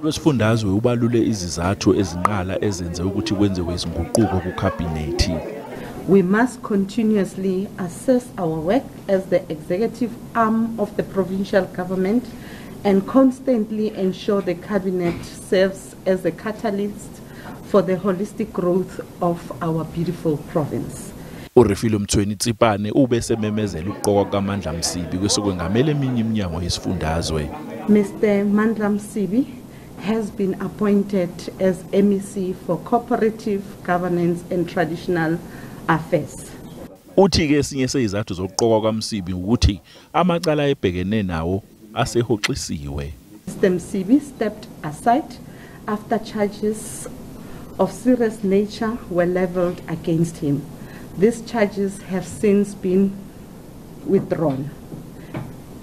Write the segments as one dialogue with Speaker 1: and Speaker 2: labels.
Speaker 1: Wesifundazwe ubalule izizathu ezinqala ezenze ukuthi kwenziwe izinguquko kukhabhinethi.
Speaker 2: We must continuously assess our work as the executive arm of the provincial government and constantly ensure the cabinet serves as a catalyst for the holistic growth of our beautiful province.
Speaker 1: uRefilwe Mtsweni Tsipane ubesememezela ukuqokwa kaMandla Msibi kwesokwengamela eminye iminyango yesifundazwe.
Speaker 2: Mr. Mandla Msibi has been appointed as MEC for Cooperative Governance and Traditional Affairs.
Speaker 1: Uthi ke esinye sezizathu zokuqokwa kwaMsibi ukuthi amacala ebhekene nawo asehoxisiwe.
Speaker 2: Mr. Msibi stepped aside after charges of serious nature were leveled against him. These charges have since been withdrawn.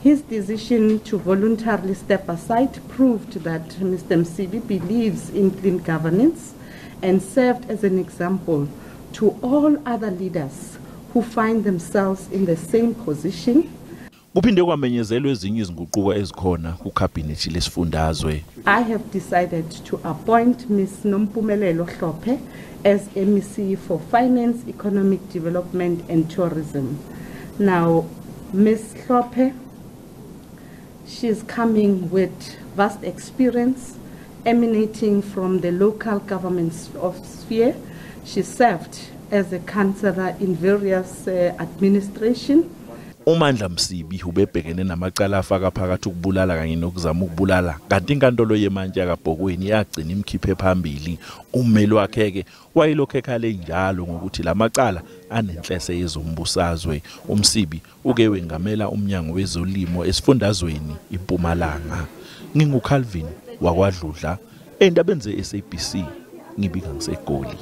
Speaker 2: His decision to voluntarily step aside proved that Mr. Msibi believes in clean governance and served as an example to all other leaders who find themselves in the same position.
Speaker 1: Kuphinde kwamenyezelwa ezinye izinguquko ezikhona kukhabhinethi lesifundazwe.
Speaker 2: I have decided to appoint Ms. Nompumelelo Hlophe as MEC for Finance, Economic Development and Tourism. Now, Ms. Hlophe, she's coming with vast experience emanating from the local government of sphere. She served as a councillor in various administration.
Speaker 1: uMandla Msibi ubebhekene namacala afaka phakathi ukubulala kanye nokuzama ukubulala, kanti inkantolo yemantshi yakaBhokweni yagcina imkhiphe phambili. Ummeli wakhe ke wayelokhu ekhale njalo ngokuthi lamacala anenhlese yezombusazwe. UMsibi uke wengamela umnyango wezolimo esifundazweni iMpumalanga. NginguCalvin wakwaDludla endabeni ze-SABC, ngibika ngiseGoli.